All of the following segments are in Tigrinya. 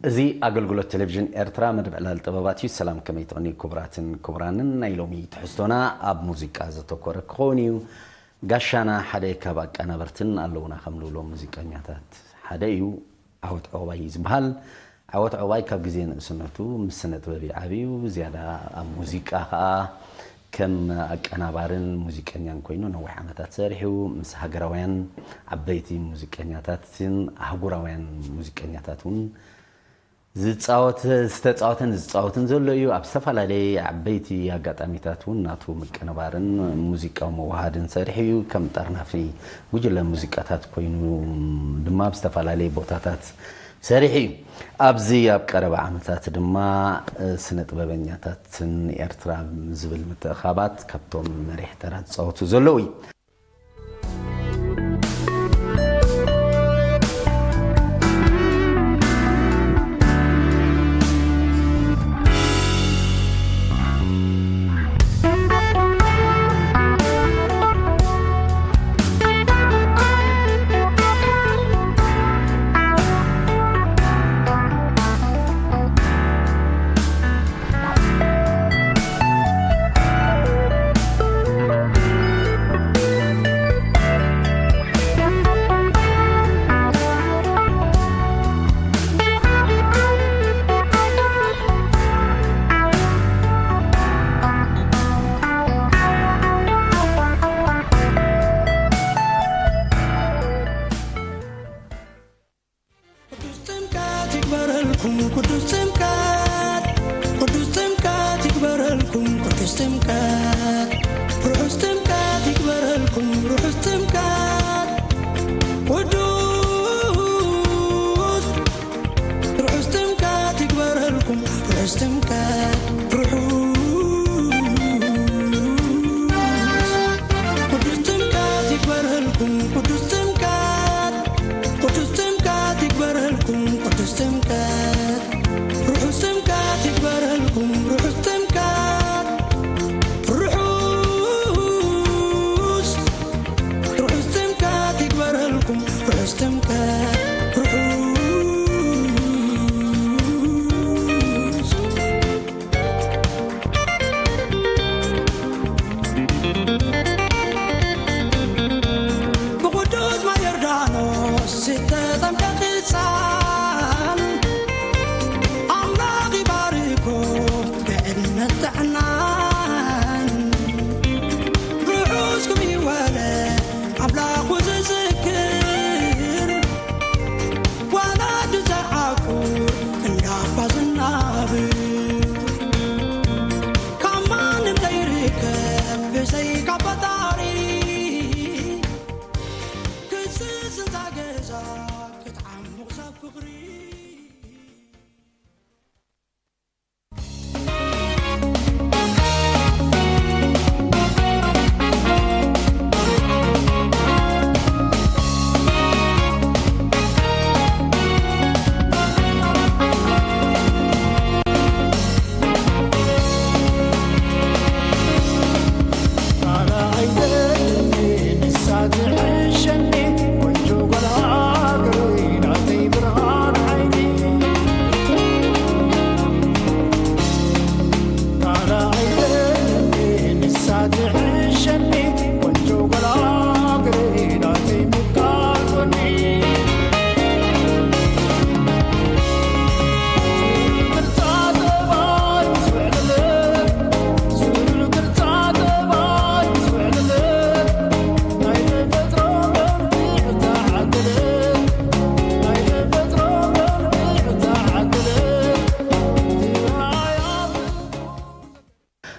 እዚ ኣገልግሎት ቴሌቪዥን ኤርትራ መደብ ዕላል ጥበባት እዩ። ሰላም፣ ከመይ ትቕኒ ክቡራትን ክቡራንን? ናይ ሎሚ ትሕዝቶና ኣብ ሙዚቃ ዘተኮረ ክኸውን እዩ። ጋሻና ሓደ ካብ ኣቀናበርትን ኣለውና ከም ንብሎም ሙዚቀኛታት ሓደ እዩ። ዓወት ዑቕባይ እዩ ዝበሃል። ዓወት ዑቕባይ ካብ ግዜ ንእስነቱ ምስ ስነ ጥበብ እዩ ዓብዩ። ዝያዳ ኣብ ሙዚቃ ኸኣ ከም ኣቀናባርን ሙዚቀኛን ኮይኑ ነዊሕ ዓመታት ሰሪሑ። ምስ ሃገራውያን ዓበይቲ ሙዚቀኛታትን ኣህጉራውያን ሙዚቀኛታት እውን ዝጻወት፣ ዝተጻወተን ዝጻወትን ዘሎ እዩ። ኣብ ዝተፈላለየ ዓበይቲ ኣጋጣሚታት እውን ናቱ ምቅንባርን ሙዚቃዊ መወሃድን ሰሪሑ እዩ። ከም ጠርናፊ ጉጅለ ሙዚቃታት ኮይኑ ድማ ኣብ ዝተፈላለየ ቦታታት ሰሪሑ እዩ። ኣብዚ ኣብ ቀረባ ዓመታት ድማ፣ እ፣ ስነ ጥበበኛታትን ኤርትራ ዝብል ምትእኻባት ካብቶም መሪሕ ተራ ዝጻወቱ ዘለዉ እዩ። ቅዱስ ጥምቀት ይግበረልኩም፣ ቅዱስ ጥምቀት፣ ቅዱስ ጥምቀት ይግበረልኩም፣ ቅዱስ ጥምቀት፣ ርሑስ ጥምቀት ይግበረልኩም፣ ርሑስ ጥምቀት፣ ቅዱስ፣ ርሑስ ጥምቀት ይግበረልኩም፣ ርሑስ ጥምቀት፣ ርሑስ፣ ቅዱስ ጥምቀት ይግበረልኩም፣ ቅዱስ ጥምቀት፣ ቅዱስ ጥምቀት ይግበረልኩም፣ ቅዱስ ጥምቀት፣ ርሑስ ጥምቀት ይግበረልኩም፣ ርሑስ ጥምቀት፣ ርሑስ፣ ርሑስ ጥምቀት ይግበረልኩም፣ ርሑስ ጥምቀት፣ ርሑስ። ብቅዱስ ማይ ዮርዳኖስ ዝተጠምቀ ህጻን፣ ኣምላኽ ይባርኮ ብዕድመን ጥዕናን። ርሑስ ክም ይወለ ኣምላኹ ዝዝክር፣ ወላዲ ዘዓቁር እንዳባ ዝናብር፣ ካብ ማንም ዘይርከብ ብዘይካ ፈጣሪ፣ ክዝዝ እዛ ገዛ ክትዓሙቕ ሰብ ፍቕሪ።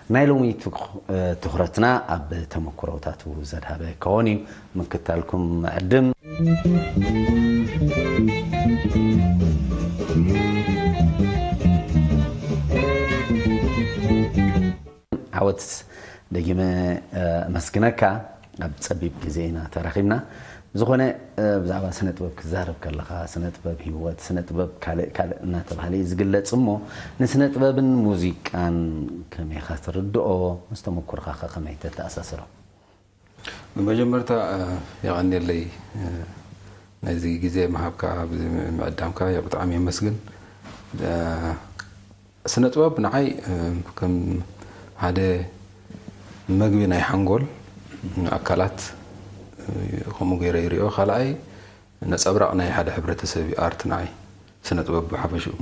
ናይ ሎሚ ትኹ-፣ ትኹረትና ኣብ ተመክሮታቱ ዘድሃበ ክኸውን እዩ። ምክታልኩም ዕድም። ዓወት ደጊመ፣ እ፣ እመስግነካ። ኣብ ጸቢብ ግዜ ኢና ተራኺብና። ዝኾነ፣ እ፣ ብዛዕባ ስነ ጥበብ ክዛረብ ከለኻ፣ ስነ ጥበብ ህይወት፣ ስነ ጥበብ ካልእ ካልእ እናተባህለ እዩ ዝግለጽ እሞ፣ ንስነ ጥበብን ሙዚቃን ከመይ ኢኻ ትርድኦ? ምስ ተመኩርኻ ከ ከመይ ተተኣሳስሮ? ብመጀመርታ፣ እ፣ የቐንየለይ፣ እ፣ ነዚ ግዜ ምሃብካ፣ ኣብዚ ምዕዳምካ፣ የ-፣ ብጣዕሚ የመስግን። ስነ ጥበብ ንዓይ ከም ሓደ መግቢ ናይ ሓንጎል ኣካላት ከምኡ ገይረ ይሪኦ። ካልኣይ ነጸብራቕ ናይ ሓደ ሕብረተሰብ እዩ ኣርት ንዓይ፣ ስነ ጥበብ ብሓፈሽኡ።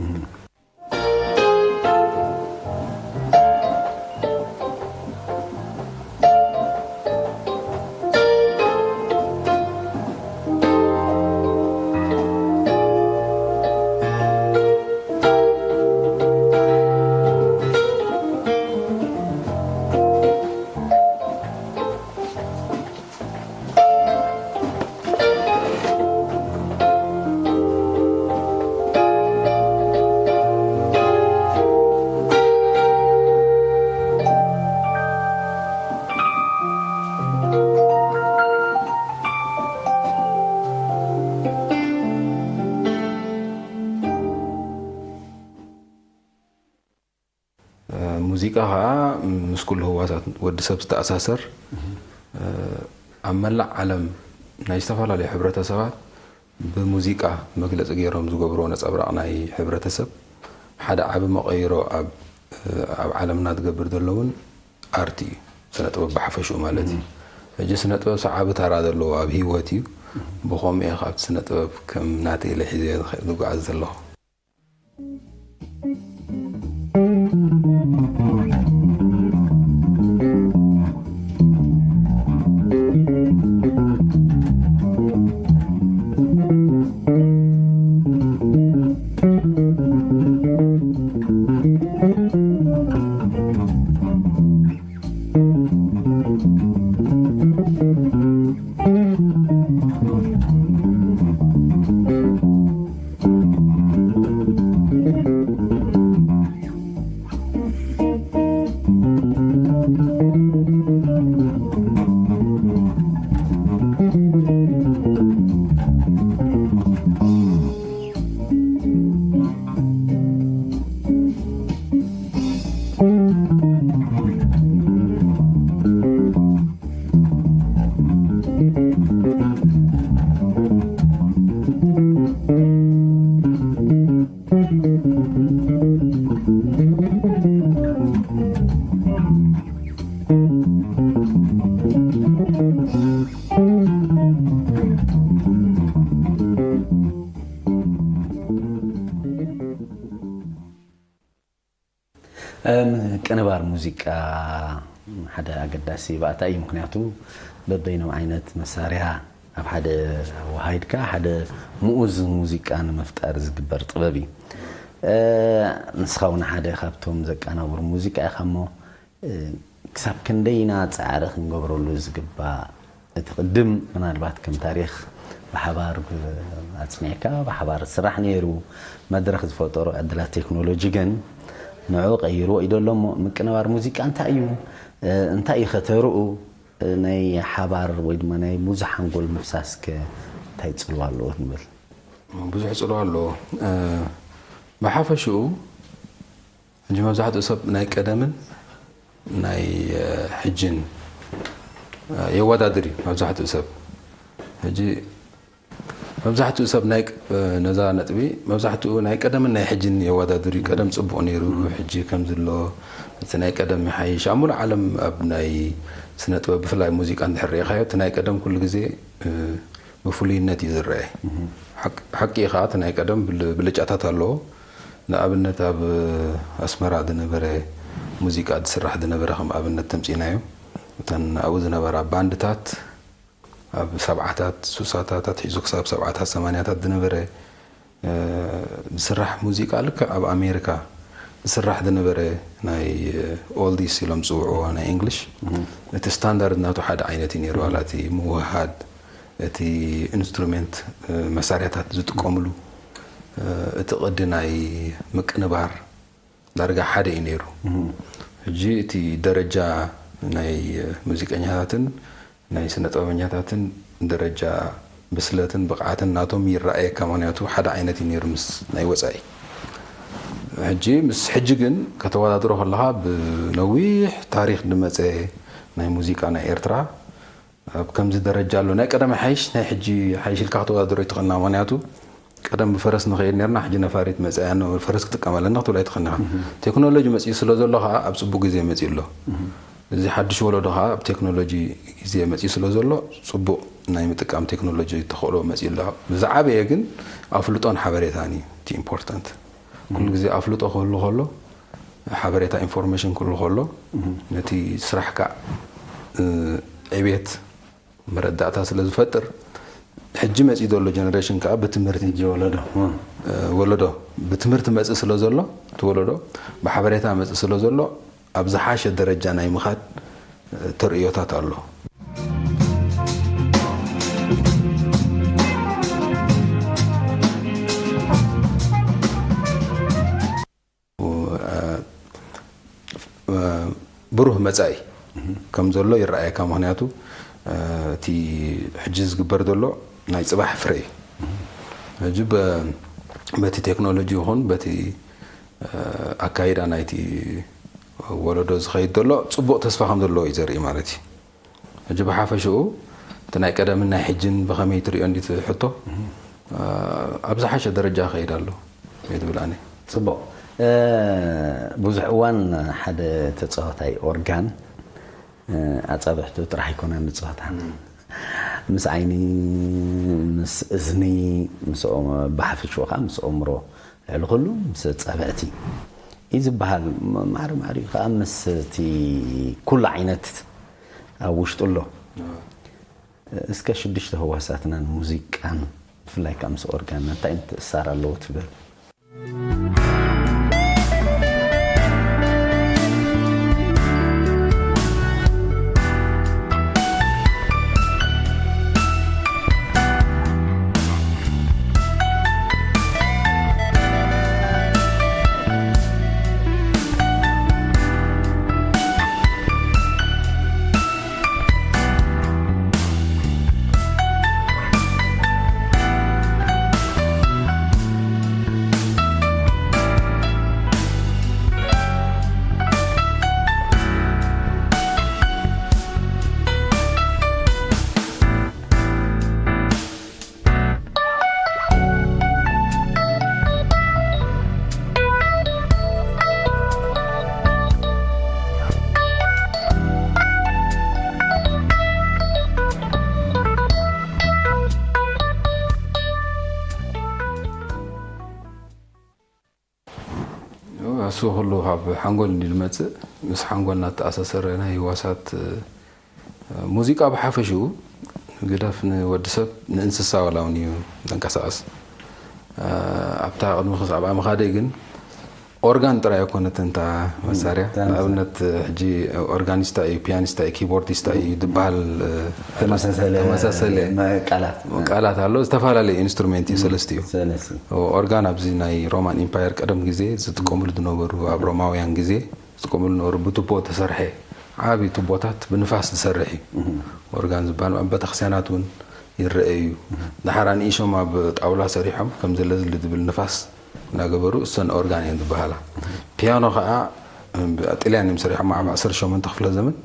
ሙዚቃ ኸኣ ምስ ኩሉ ህዋሳት ወዲ ሰብ ዝተኣሳሰር፣ ኣብ መላእ ዓለም ናይ ዝተፈላለዩ ሕብረተሰባት ብሙዚቃ መግለጺ ገይሮም ዝገብርዎ ነጸብራቕ ናይ ሕብረተሰብ፣ ሓደ ዓቢ መቐይሮ ኣብ፣ ኣብ ዓለምና ዝገብር ዘሎ እውን ኣርት እዩ፣ ስነ ጥበብ ብሓፈሽኡ ማለት እዩ። ሕጂ ስነ ጥበብ ሰዓቢ ታራ ዘለዎ ኣብ ህይወት እዩ። ብኸምኡ እየ ካብቲ ስነ ጥበብ ከም ናተይ ኢለ ሒዘዮ ዝኸ-፣ ዝጓዓዝ ዘለኹ። ምቅንባር ሙዚቃ ሓደ ኣገዳሲ ባእታ እዩ። ምኽንያቱ በበይኖም ዓይነት መሳርያ ኣብ ሓደ ኣወሃሂድካ ሓደ ምኡዝ ሙዚቃ ንምፍጣር ዝግበር ጥበብ እዩ። እ፣ ንስኻ እውን ሓደ ካብቶም ዘቀናብሩ ሙዚቃ ኢኻ እሞ፣ እ፣ ክሳብ ክንደይና ጻዕሪ ክንገብረሉ ዝግባእ? እቲ ቅድም ምናልባት ከም ታሪኽ ብሓባር ብ-፣ ኣጽኒዕካ ብሓባር ዝስራሕ ነይሩ። መድረኽ ዝፈጠሮ ዕድላት ቴክኖሎጂ ግን ንዕኡ ቀይርዎ እዩ ዘሎ እሞ፣ ምቅንባር ሙዚቃ እንታይ እዩ? እ፣ እንታይ እዩ ኸተርኡ? እ፣ ናይ ሓባር ወይ ድማ ናይ ብዙሕ ሓንጎል ምፍሳስከ እንታይ ጽልዋ ኣለዎ ንብል? ብዙሕ ጽልዋ ኣለዎ። እ፣ ብሓፈሽኡ ሕጂ መብዛሕትኡ ሰብ ናይ ቀደምን ናይ፣ እ፣ ሕጅን፣ እ፣ የወዳድር እዩ መብዛሕትኡ ሰብ። ሕጂ መብዛሕትኡ ሰብ ናይ ቅ-፣ እ፣ ነዛ ነጥቢ መብዛሕትኡ ናይ ቀደምን ናይ ሕጅን የወዳድር እዩ። ቀደም ጽቡቕ ነይሩ፣ ሕጂ ከምዚ ኣሎ፣ እቲ ናይ ቀደም ይሓይሽ። ኣብ ሙሉእ ዓለም ኣብ ናይ ስነ ጥበብ ብፍላይ ሙዚቃ እንድሕር ርኢኻዮ፣ እቲ ናይ ቀደም ኩሉ ግዜ፣ እ፣ ብፍሉይነት እዩ ዝረአ። ሓቅ-፣ ሓቂ እዩ ኸዓ፣ እቲ ናይ ቀደም ብል-፣ ብልጫታት ኣለዎ። ንኣብነት፣ ኣብ ኣስመራ ዝነበረ ሙዚቃ ዝስራሕ ዝነበረ ከም ኣብነት ተምጺእናዮ። እተን ኣብኡ ዝነበራ ባንድታት፣ ኣብ ሰብዓታት፣ ሱሳታት ኣትሒዙ ክሳብ ሰብዓታት፣ ሰማንያታት ዝነበረ፣ እ፣ ዝስራሕ ሙዚቃ፣ ልክዕ ኣብ ኣሜሪካ ዝስራሕ ዝነበረ ናይ፣ እ፣ ኦልዲስ ኢሎም ዝጽውዕዎ ናይ እንግሊሽ፣ እቲ ስታንዳርድ ናቱ ሓደ ዓይነት እዩ ነይሩ። ዋላ እቲ ምውህሃድ፣ እቲ ኢንስትሩሜንት፣ እ፣ መሳርያታት ዝጥቀምሉ፣ እ፣ እቲ ቅዲ ናይ ምቅንባር ዳርጋ ሓደ እዩ ነይሩ። ሕጂ እቲ ደረጃ ናይ ሙዚቀኛታትን ናይ ስነ ጥበበኛታትን ደረጃ ብስለትን ብቕዓትን ናቶም ይረኣየካ፣ ምኽንያቱ ሓደ ዓይነት እዩ ነይሩ ምስ ናይ ወጻኢ። ሕጂ ምስ ሕጂ ግን ከተወዳድሮ ከለኻ፣ ብነዊሕ ታሪኽ ዝመጸ ናይ ሙዚቃ ናይ ኤርትራ ኣብ ከምዚ ደረጃ ኣሎ። ናይ ቀደም ይሓይሽ፣ ናይ ሕጂ ይሓይሽ ኢልካ ከተወዳድሮ ኣይትኽእልና። ምኽንያቱ ቀደም ብፈረስ ንኸይድ ነርና፣ ሕጂ ነፋሪት መጽኣ፣ ፈረስ ክጥቀም ኣለና ክትብል ኣይትኽእልን ኢኻ። ቴክኖሎጂ መጺኡ ስለ ዘሎ ኸኣ ኣብ ጽቡቕ ግዜ መጺኡ ኣሎ። እዚ ሓድሽ ወለዶ ኸኣ ኣብ ቴክኖሎጂ ግዜ መጺኡ ስለ ዘሎ፣ ጽቡቕ ናይ ምጥቃም ቴክኖሎጂ ተኽእሎ መጺኡ ኣሎ። ብዝዓበየ ግን ኣፍልጦን ሓበሬታን እዩ እቲ ኢምፖርታንት። ኩሉ ግዜ ኣፍልጦ ክህሉ ከሎ፣ ሓበሬታ፣ ኢንፎርሜሽን ክህሉ ከሎ፣ ነቲ ስራሕ ከዓ፣ እ፣ ዕቤት መረዳእታ ስለ ዝፈጥር፣ ሕጂ መጺኡ ዘሎ ጀነሬሽን ከዓ ብትምህርቲ፣ ሕጂ ወለዶ፣ እ። እ፣ ወለዶ ብትምህርቲ መጽእ ስለ ዘሎ፣ እቲ ወለዶ ብሓበሬታ መጽእ ስለ ዘሎ፣ ኣብ ዝሓሸ ደረጃ ናይ ምኻድ፣ እ፣ ተርእዮታት ኣሎ። እ፣ እ፣ ብሩህ መጻኢ ከም ዘሎ ይረኣየካ። ምኽንያቱ፣ እ፣ እቲ ሕጂ ዝግበር ዘሎ ናይ ጽባሕ ፍረ እዩ። ሕጂ በ-፣ በቲ ቴክኖሎጂ ይኹን በቲ፣ እ፣ ኣካይዳ ናይቲ ወለዶ ዝኸይድ ዘሎ ጽቡቕ ተስፋ ከም ዘለዎ እዩ ዘርኢ ማለት እዩ። ሕጂ ብሓፈሽኡ እቲ ናይ ቀደምን ናይ ሕጅን ብኸመይ ትርእዮ እንዲ እቲ ሕቶ፣ እ፣ ኣብ ዝሓሸ ደረጃ ይኸይድ ኣሎ እየ ዝብል ኣነ። ጽቡቕ። እ፣ ብዙሕ እዋን ሓደ ተጻዋታይ ኦርጋን፣ እ፣ ኣጻብዕቱ ጥራሕ ኣይኮነን ዝጻወታ። ምስ ዓይኒ፣ ምስ እዝኒ፣ ምስ ኦም-፣ ብሓፈሽኡ ከኣ ምስ ኣእምሮ፣ ልዕሊ ኩሉ ምስ ኣጻብዕቲ እዩ ዝበሃል። ም-፣ ማዕረ ማዕሪኡ ከኣ ምስ እቲ ኩሉ ዓይነት ኣብ ውሽጡ ኣሎ። እስከ ሽዱሽተ ህዋሳትናን ሙዚቃን፣ ብፍላይ ከኣ ምስ ኦርጋን፣ እንታይ ምትእስሳር ኣለዎ ትብል? እሱ ኩሉ ካብ ሓንጎል እንዲ ዝመጽእ፣ ምስ ሓንጎልና እተኣሳሰረ ናይ ህዋሳት፣ እ፣ ሙዚቃ ብሓፈሽኡ ግደፍ ንወዲ ሰብ፣ ንእንስሳ ዋላ እውን እዩ ዘንቀሳቕስ። እ፣ ኣብታ ቅድሚ ክሳብ ምኻደይ ግን ኦርጋን ጥራይ ኣይኮነትን እታ መሳርያ። እታ መሳርያ። ንኣብነት ሕጂ ኦርጋኒስታ እዩ፣ ፒያኒስታ እዩ፣ ኪቦርዲስታ እዩ ዝበሃል፣ እ፣ ተመሳሰለ ተመሳሰለ መ-፣ ቃላት። ቃላት ኣሎ። ዝተፈላለዩ ኢንስትሩሜንት እዩ፣ ሰለስቲኡ። ሰለስቲ። ኦርጋን ኣብዚ ናይ ሮማን ኢምፓየር ቀደም ግዜ ዝጥቀምሉ ዝነበሩ፣ ኣብ ሮማውያን ግዜ ዝጥቀምሉ ዝነበሩ ብቱቦ ተሰርሐ ዓቢ ቱቦታት ብንፋስ ዝሰርሕ እዩ። ኦርጋን ዝበሃል ኣብ ቤተክርስትያናት እውን ይረአ እዩ። ደሓር ኣንኢሾም ኣብ ጣውላ ሰሪሖም ከም ዘለዝሊ ዝብል ንፋስ እናገበሩ እሰን ኦርጋን እየን ዝበሃላ። ፒያኖ ከዓ ጥልያን እዮም ሰሪሖም ኣብ ዓሰርተ ሸሞንተ ክፍለ ዘመን።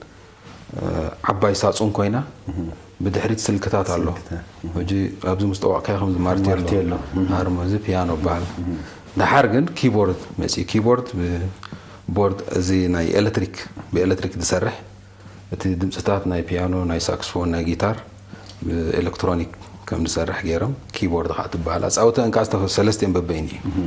ዓባይ ሳጹን ኮይና ብድሕሪት ስልክታት ኣሎ። ስልክታት። ሕጂ ኣብዚ ምስ ጠዋቕካዮ ከም ማርቴሎ። ማርቴሎ። ኣርሞ እዚ ፒያኖ ይበሃል። ደሓር ግን ኪቦርድ መጺኡ። ኪቦርድ ብቦርድ እዚ ናይ ኤሌክትሪክ፣ ብኤሌክትሪክ ዝሰርሕ፣ እቲ ድምጽታት ናይ ፒያኖ፣ ናይ ሳክስፎን፣ ናይ ጊታር ብኤሌክትሮኒክ ከም ዝሰርሕ ገይሮም፣ ኪቦርድ ከዓ ትበሃል። ኣጻውተን ከዓ ዝተፈ-፣ ሰለስቲአን በበይኑ እዩ።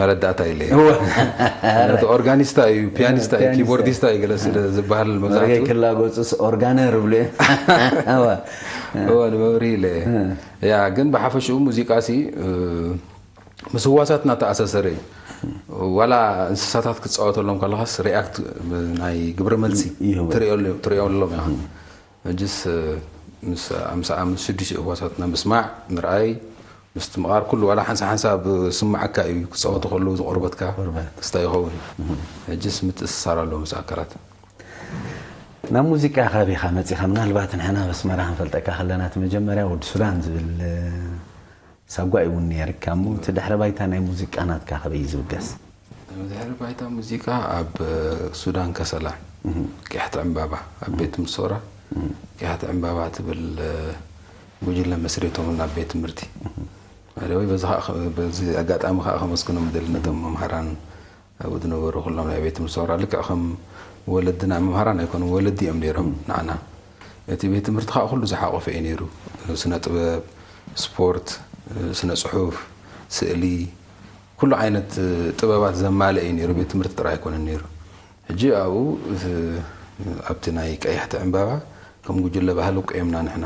መረዳእታ ኢለ። ነቲ ኦርጋኒስታ እዩ፣ ፒያኒስታ እዩ፣ ኪቦርዲስታ እዩ ገለ ስለ ዝበሃል መብዛሕትኡ። ክላጎፅስ ኦርጋነር ብሉ። እወ፣ ንመብርሂ ኢለ። ያ ግን ብሓፈሽኡ ሙዚቃ ሲ ምስ ህዋሳትና ተኣሳሰረ እዩ። ዋላ እንስሳታት ክትፃወተሎም ከለኻስ ሪኣክት፣ ናይ ግብረ መልሲ ትሪኦሎም ኢኻ። ሕጅስ ምስ ኣምሳ ምስ ሽዱሽተ ህዋሳትና ምስማዕ፣ ምርኣይ፣ ምስትምቓር ኩሉ ዋላ ሓንሳ ሓንሳ ብስማዓካ እዩ። ክፃወቱ ከለዉ ዝቆርበትካ ክስታ ይኸውን። ሕጅስ ምትእስሳር ኣለዎ ምስ ኣካላት። ናብ ሙዚቃ ካበይ ኢኻ መፂኻ? ምናልባት ንሕና በስመራ ክንፈልጠካ ከለና እቲ መጀመርያ ወዲ ሱዳን ዝብል ሳጓ እውን ነይርካ እሞ እቲ ድሕረ ባይታ ናይ ሙዚቃ ናትካ ከበይ እዩ ዝብገስ? ድሕሪ ባይታ ሙዚቃ ኣብ ሱዳን ከሰላ ቅያሕቲ ዕምባባ ኣብ ቤት ምሶራ ቅያሕቲ ዕምባባ ትብል ጉጅለ መስሪቶምና ኣብ ቤት ትምህርቲ። ባይደወይ በዚ ኣጋጣሚ ከዓ ከመስግኖም ደሊ ነቶም መምሃራን ኣብኡ ዝነበሩ ኩሎም ናይ ቤት ትምህርቲ ሰውራ ልክዕ ከም ወለድና መምሃራን ኣይኮኑን፣ ወለዲ እዮም ነይሮም ንዓና። እቲ ቤት ትምህርቲ ከዓ ኩሉ ዝሓቆፈ እዩ ነይሩ። ስነ ጥበብ፣ ስፖርት፣ ስነ ፅሑፍ፣ ስእሊ፣ ኩሉ ዓይነት ጥበባት ዘማልአ እዩ ነይሩ። ቤት ትምህርቲ ጥራይ ኣይኮነን ነይሩ። ሕጂ ኣብኡ ኣብቲ ናይ ቀያሕቲ ዕምባባ ከም ጉጅለ ባህሊ ውቅዮምና ንሕና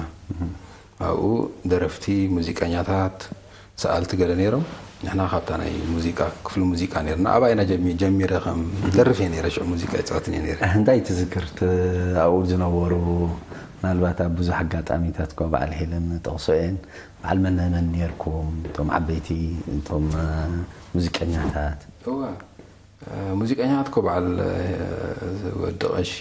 ኣብኡ ደረፍቲ፣ ሙዚቀኛታት፣ ሰኣልቲ ገለ ነይሮም። ንሕና ካብታ ናይ ሙዚቃ ክፍሊ ሙዚቃ ነይርና። ኣብኣ ኢና ጀሚረ ከም ደርፍ እየ ነይረ። ሽዑ ሙዚቃ ይፃወትን እየ ነይረ። እንታይ ትዝክር? ኣብኡ ዝነበሩ ምናልባት ኣብ ብዙሕ ኣጋጣሚታት እኳ በዓል ሄለን ጠቕሶ እየን። በዓል መነመን ነይርኩም? እቶም ዓበይቲ እቶም ሙዚቀኛታት? እዋ ሙዚቀኛታት እኮ በዓል ወዲ ቀሺ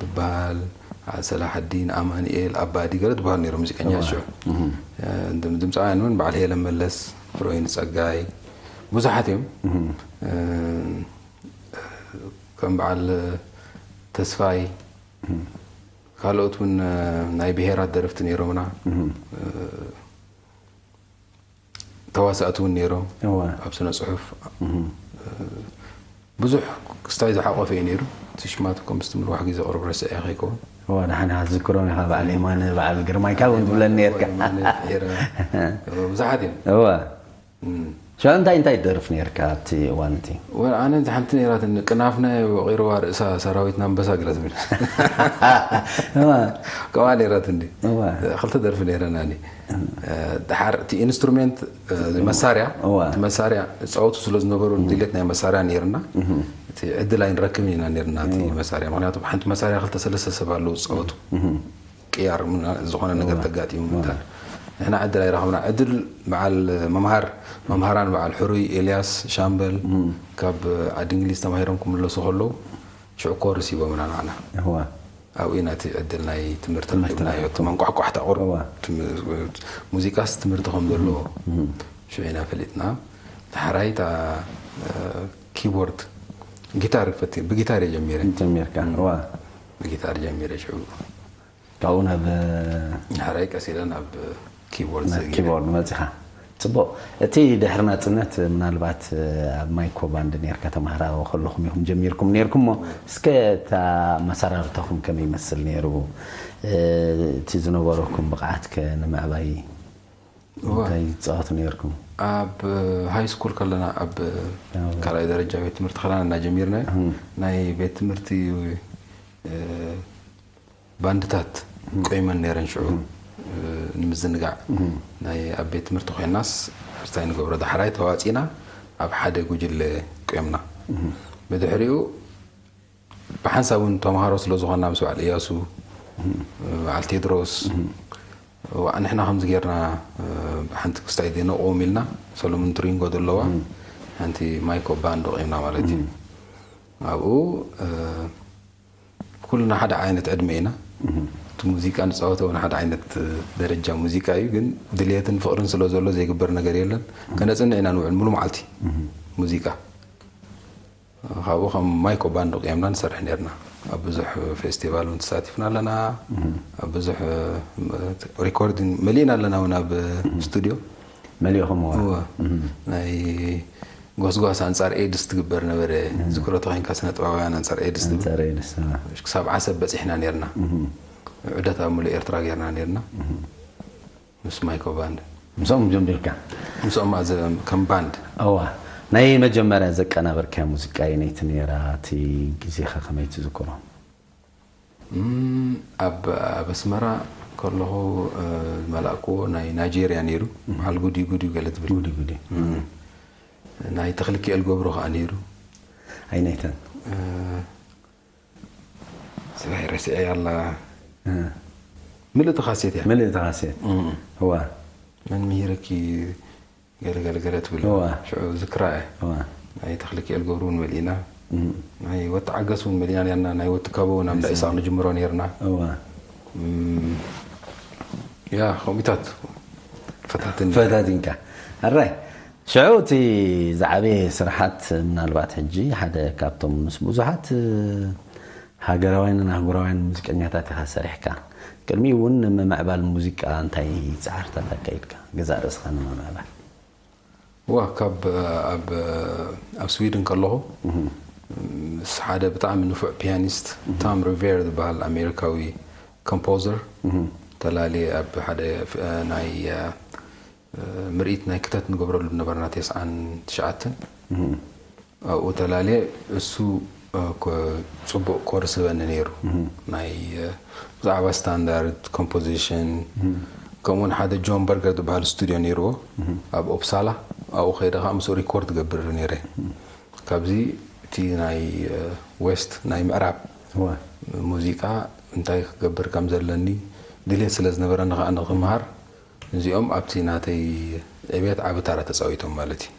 ዝበሃል፣ በዓል ሰላሐዲን፣ ኣማንኤል፣ ኣባዲ ገለ ዝበሃሉ ነይሮም ሙዚቀኛታት ሽዑ። ድምፃውያን እውን በዓል ሄለን መለስ፣ ፍሮይን ፀጋይ፣ ብዙሓት እዮም። ከም በዓል ተስፋይ፣ ካልኦት እውን ናይ ብሄራት ደረፍቲ ነይሮምና። ተዋሳእቲ እውን ነይሮም ኣብ ስነ ፅሑፍ ብዙሕ ክስታይ ዝሓቆፈ እዩ ነይሩ። እቲ ሽማት ከም ስትምልዋሕ ግዜ ቅርብ ረስዐ ከይከውን። እዋ ንሓና ክትዝክሮም ኢኻ። በዓል የማነ በዓል ግርማይ ካብ እውን ትብለኒ ነርካ። ብዙሓት እዮም። እዋ ሽዑ እንታይ እንታይ ትደርፍ ነርካ ኣብቲ እዋን እቲ? ወላ ኣነ ሓንቲ ነይራትኒ ቅናፍና ወቒርዋ ርእሳ ሰራዊትና ኣንበሳ ገለ ትብል ከምኣ ነይራትኒ። ክልተ ደርፊ ነይረናኒ። ድሓር እቲ ኢንስትሩሜንት መሳርያ መሳርያ ፃወቱ ስለ ዝነበሩ ድሌት ናይ መሳርያ ነይርና። እቲ ዕድል ኣይንረክብን ኢና ነይርና እቲ መሳርያ ምክንያቱ ሓንቲ መሳርያ ክልተ ሰለስተ ሰብ ኣለዉ ዝፃወቱ ቅያር ዝኾነ ነገር ተጋጢሙ ምታ ንሕና ዕድል ኣይረኸብና። ዕድል በዓል መምሃር መምሃራን በዓል ሕሩይ ኤልያስ ሻምበል ካብ ዓዲ እንግሊዝ ተማሂሮም ክምለሱ ከለዉ ሽዑ ኮርስ ሂቦምና ንዓና። ኣብኡ ኢና እቲ ዕድል ናይ ትምህርቲ ረኺብናዮ። እቲ መንቋሕቋሕታ ቁሩብ ሙዚቃስ ትምህርቲ ከም ዘለዎ ሽዑ ኢና ፈሊጥና። ዳሕራይ እታ ኪቦርድ ጊታር ፈቲ ብጊታር እየ ጀሚረ። ጀሚርካ እዋ። ብጊታር ጀሚረ ሽዑ። ካብኡ ናብ ዳሕራይ ቀስ ኢለ ናብ ኪቦርድ ናብ ኪቦርድ መፂኻ። ፅቡቕ። እቲ ድሕሪ ናፅነት ምናልባት ኣብ ማይኮ ባንድ ነርካ ተማሃራዊ ከለኹም ኢኹም ጀሚርኩም ነርኩም እሞ እስከ እታ መሰራርታኹም ከመይ ይመስል ነይሩ? እቲ ዝነበረኩም ብቕዓት ከ ንምዕባይ እንታይ ትፃወቱ ነርኩም? ኣብ ሃይ ስኩል ከለና ኣብ ካልኣይ ደረጃ ቤት ትምህርቲ ከለና እና ጀሚርና ናይ ቤት ትምህርቲ ባንድታት ቆይመን ነይረን ሽዑ ንምዝንጋዕ ናይ ኣብ ቤት ትምህርቲ ኮይናስ ስታይ ንገብሮ ዳሕራይ ተዋፂና ኣብ ሓደ ጉጅለ ቆምና ብድሕሪኡ ብሓንሳብ እውን ተምሃሮ ስለ ዝኾንና ምስ በዓል እያሱ በዓል ቴድሮስ ዋዕ ንሕና ከምዚ ጌርና ሓንቲ ክስታይ ነቆም ኢልና ሰሎሙን ትሪንጎ ዘለዋ ሓንቲ ማይኮ ባንድ ቆምና ማለት እዩ ኣብኡ ኩልና ሓደ ዓይነት ዕድመ ኢና እቲ ሙዚቃ ንፃወተ እውን ሓደ ዓይነት ደረጃ ሙዚቃ እዩ ግን ድልየትን ፍቅርን ስለ ዘሎ ዘይግበር ነገር የለን ከነፅንዕ ኢና ንውዕል ሙሉ መዓልቲ ሙዚቃ ካብኡ ከም ማይኮ ባንድ ቅየምና ንሰርሕ ነርና ኣብ ብዙሕ ፌስቲቫል እውን ተሳቲፍና ኣለና ኣብ ብዙሕ ሪኮርዲንግ መሊእና ኣለና እውን ኣብ ስቱድዮ መሊእኹም እዋ ናይ ጎስጓስ ኣንጻር ኤድስ ትግበር ነበረ ዝክሮ ተኮይንካ ስነ ጥበባውያን ኣንጻር ኤድስ ክሳብ ዓሰብ በፂሕና ነርና ዑደት ኣብ ሙሉእ ኤርትራ ገርና ነርና ምስ ማይኮ ባንድ ምስኦም ጀምርካ ምስኦም ኣዘ ከም ባንድ እዋ ናይ መጀመርያ ዘቀናበርካያ ሙዚቃ የነይቲ ነይራ? እቲ ግዜኸ ከመይ ትዝክሮ? ኣብ ኣስመራ ከለኹ ዝመላእክዎ ናይ ናይጀርያ ነይሩ። በዓል ጉዲ ጉዲ ገለ ትብል። ጉዲ ጉዲ። ናይ ተኽልኪኤል ገብሩ ከዓ ነይሩ። ኣይነይተን። ስባይ ረሲዐ ያላ። ምልእቲ ካሴት እያ። ምልእቲ ካሴት። እዋ። መን ምሂረኪ ገለገለገለ ትብል። ሽዑ ዝክራ እየ። ናይ ተኽልኪኤል ገብሩ እውን መሊእና። ናይ ወቲ ዓገስ እውን መሊእና ነርና። ናይ ወቲ ከበ እውን ኣብ እንዳ ኢሳቕ ንጅምሮ ነርና። ያ ከምኡታት ፈታትን ፈታቲንካ ኣራይ ሽዑ እቲ ዝዓበየ ስራሓት ምናልባት ሕጂ ሓደ ካብቶም ምስ ብዙሓት ሃገራውያንን ኣህጉራውያን ሙዚቀኛታት ኢኻ ሰሪሕካ። ቅድሚኡ እውን ንምምዕባል ሙዚቃ እንታይ ጻዕርታት ኣካይድካ? ገዛእ ርእስኻ ንምምዕባል። ዋ ካብ ኣብ ኣብ ስዊድን ከለኹ ምስ ሓደ ብጣዕሚ ንፉዕ ፒያኒስት ቶም ሪቬር ዝበሃል ኣሜሪካዊ ኮምፖዘር ተላልየ ኣብ ሓደ ናይ ምርኢት ናይ ክተት ንገብረሉ ዝነበርና ተስዓን ትሽዓተን ኣብኡ ተላልየ እሱ ጽቡቕ ኮርስ በኒ ነይሩ ናይ ብዛዕባ ስታንዳርድ ኮምፖዚሽን ከምኡውን ሓደ ጆን በርገር ዝበሃል ስቱድዮ ነይርዎ ኣብ ኦፕሳላ ኣብኡ ከይደ ከዓ ምስኡ ሪኮርድ ገብር ነይረ ካብዚ እቲ ናይ ዌስት ናይ ምዕራብ ሙዚቃ እንታይ ክገብር ከም ዘለኒ ድሌት ስለ ዝነበረኒ ከዓ ንክምሃር እዚኦም ኣብቲ ናተይ ዕብየት ዓቢ ታራ ተጻዊቶም ማለት እዩ።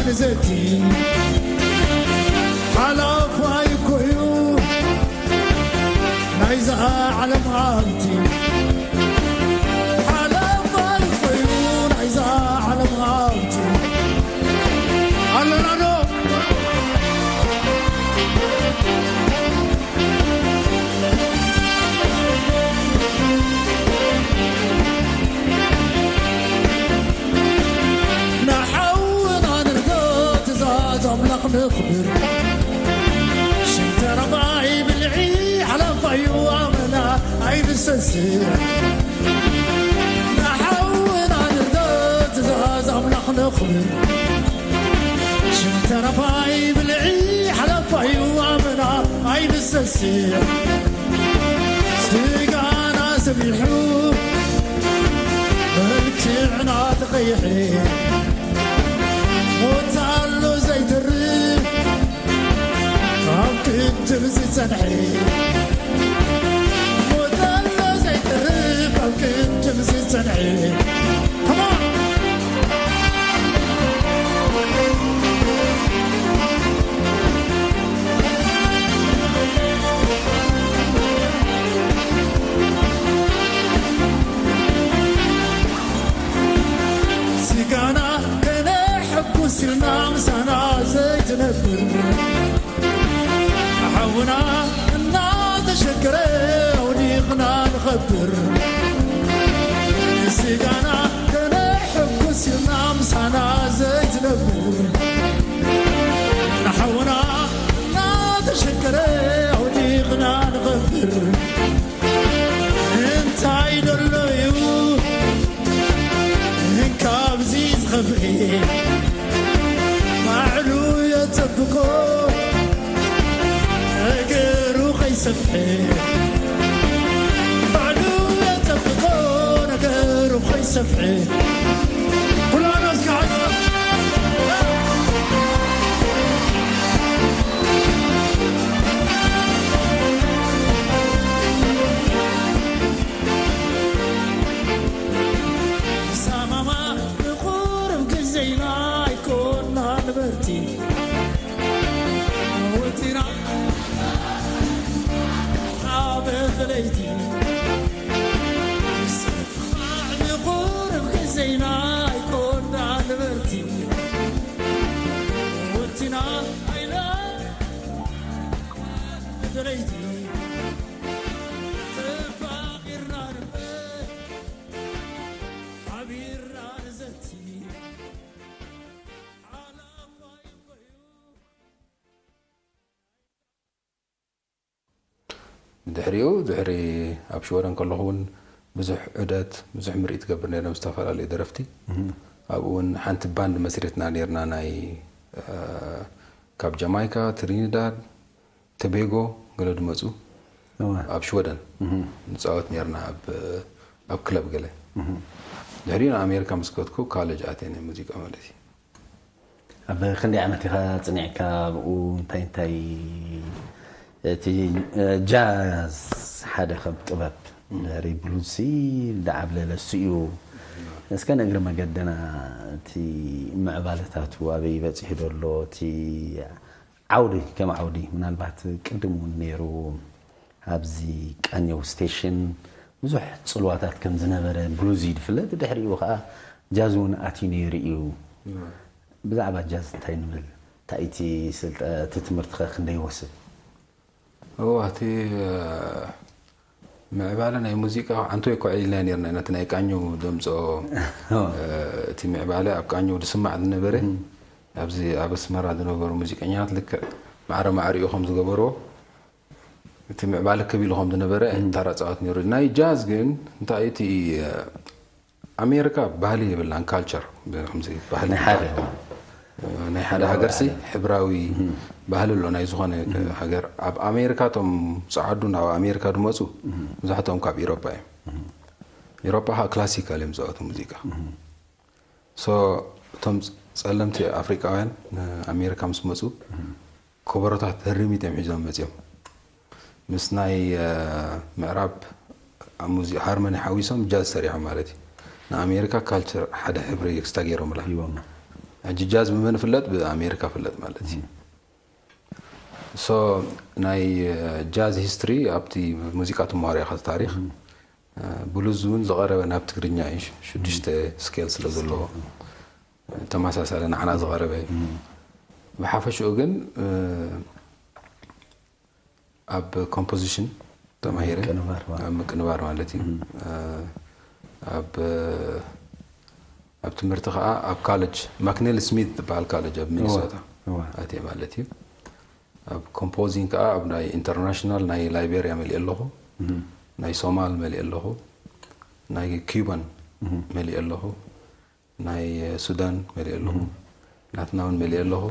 ንዘቲ ሓላፋይ ኮዩ ናይዛ ዓለም ሃብቲ ሓላፋይ ኮዩ ናይዛ ዓለም ሃብቲ ኣለናዶ ንሓውና ንርዶ ትእዛዝ ኣምላኽ ነኽብር ሽንተረባይ ብልዒ ሓላፋዩ ኣመና ኣይንሰስዕ ንሓውና ንርዶ ትእዛዝ ኣምላኽ ነኽብር ሽንተረባይ ብልዒ ሓላፋዩ ኣመና ኣይንሰስዕ ስጋና ሰቢሑ መልክዕና ተቐይሐ ሞት ኣሎ ዘይተርፍ ካብ ቅድም ዝጸንሐ ሞት ኣሎ ዘይተርፍ ካብ ቅድም ዝጸንሐ Come on! ስጋና ከነሐጉስ ኢልና ምሳና ዘይትነብር ሓውና እናተሸገረ ኣውዲቕና ንኸብር ስጋና ከነሐጉስ ኢልና ምሳና ዘይትነብር ንሓውና እናተሸገረ ኣውዲ ሰፍሐ ባዕሉ የጸብቆ ነገሩ ኸይሰፍሐ ኩላኖስ ክዓጽ ሰማማ ንቑርብ ግዜና ኣይኮና ንበርቲ ወቲና ዓበይቲ ለይቲ ንቑርብ ግዜና ኣይኮና ንበርቲ ወቲና ኣይለ ለይቲ ተፋቒርና ንበር ሓቢርና ንዘቲ ዓላማ ይኾዩ ድሕሪኡ ድሕሪ ኣብ ሽወደን ከለኹ እውን ብዙሕ ዑደት ብዙሕ ምርኢት ገብር ነይረ ምስ ዝተፈላለዩ ደረፍቲ። ኣብኡ እውን ሓንቲ ባንድ መስሪትና ነይርና ናይ እ፣ ካብ ጃማይካ፣ ትሪኒዳድ፣ ቶቤጎ ገለ ድመፁ እወ። ኣብ ሽወደን ንፃወት ነይርና ኣብ ኣብ ክለብ ገለ። ድሕሪኡ ንኣሜሪካ ምስ ከድኩ ካሌጅ ኣትየ ናይ ሙዚቃ ማለት እዩ። ኣብ ክንደይ ዓመት ኢኻ ጽኒዕካ ኣብኡ እንታይ እንታይ እቲ ጃዝ ሓደ ከም ጥበብ ድሕሪ ብሉዝሲ ዝዓብለለ እሱ እዩ። እስከ ንእግሪ መገድና እቲ ምዕባለታቱ ኣበይ በጺሑ ዘሎ እቲ ዓውዲ ከም ዓውዲ ምናልባት ቅድም እውን ነይሩ ኣብዚ ቃኘው ስቴሽን ብዙሕ ጽልዋታት ከም ዝነበረ ብሉዝ እዩ ዝፍለጥ ድሕሪኡ ከዓ ጃዝ እውን ኣትዩ ነይሩ እዩ ብዛዕባ ጃዝ እንታይ ንብል እንታይ እቲ ስልጠ እቲ ትምህርቲ ከ ክንደይ ይወስድ እዋ እቲ ምዕባለ ናይ ሙዚቃ ዓንቶ ይኮዕ ኢልና ነርና ነቲ ናይ ቃኘው ደምፆ እቲ ምዕባለ ኣብ ቃኘው ዝስማዕ ዝነበረ ኣብዚ ኣብ ኣስመራ ዝነበሩ ሙዚቀኛት ልክዕ ማዕረ ማዕሪኡ ከም ዝገበርዎ እቲ ምዕባለ ክብ ኢሉ ከም ዝነበረ ተራ ፃወት ነይሩ ናይ ጃዝ ግን እንታይ እቲ ኣሜሪካ ባህሊ የብላን ካልቸር ከምዚ ባህሊ ናይ ሓደ ናይ ሓደ ሃገር ሲ ሕብራዊ ባህሊ ኣሎ ናይ ዝኾነ ሃገር ኣብ ኣሜሪካ እቶም ፃዓዱ ናብ ኣሜሪካ ዝመፁ መብዛሕትኦም ካብ ኢሮፓ እዮም ኢሮፓ ከዓ ክላሲካል እዮም ዝፃወቱ ሙዚቃ so እቶም ፀለምቲ ኣፍሪቃውያን ንኣሜሪካ ምስ መፁ ከበሮታት ህርሚት እዮም ሒዞም መፅዮም ምስ ናይ ምዕራብ ሙዚቃ ሃርመኒ ሓዊሶም ጃዝ ሰሪሖም ማለት እዩ ንኣሜሪካ ካልቸር ሓደ ሕብሪ ክስታ ገይሮምላ ሕጂ ጃዝ ብመን ፍለጥ ብኣሜሪካ ፍለጥ ማለት እዩ so ናይ ጃዝ ሂስትሪ ኣብቲ ሙዚቃ ትምሃሮ ኢኻ ታሪክ ብሉዝ እውን ዝቐረበ ናብ ትግርኛ እዩ ሽዱሽተ ስኬል ስለ ዘለዎ ተመሳሳሊ ንዓና ዝቐረበ ብሓፈሽኡ ግን ኣብ ኮምፖዚሽን ተማሂረ ኣብ ምቅንባር ማለት እዩ ኣብ ኣብ ትምህርቲ ከዓ ኣብ ካለጅ ማክኔል ስሚት ዝበሃል ካለጅ ኣብ ሚኒሶታ ኣትየ ማለት እዩ ኣብ ኮምፖዚንግ ከዓ ኣብ ናይ ኢንተርናሽናል ናይ ላይቤሪያ መሊእ ኣለኹ ናይ ሶማል መሊእ ኣለኹ ናይ ኪዩባን መሊእ ኣለኹ ናይ ሱዳን መሊእ ኣለኹ ናትና እውን መሊእ ኣለኹ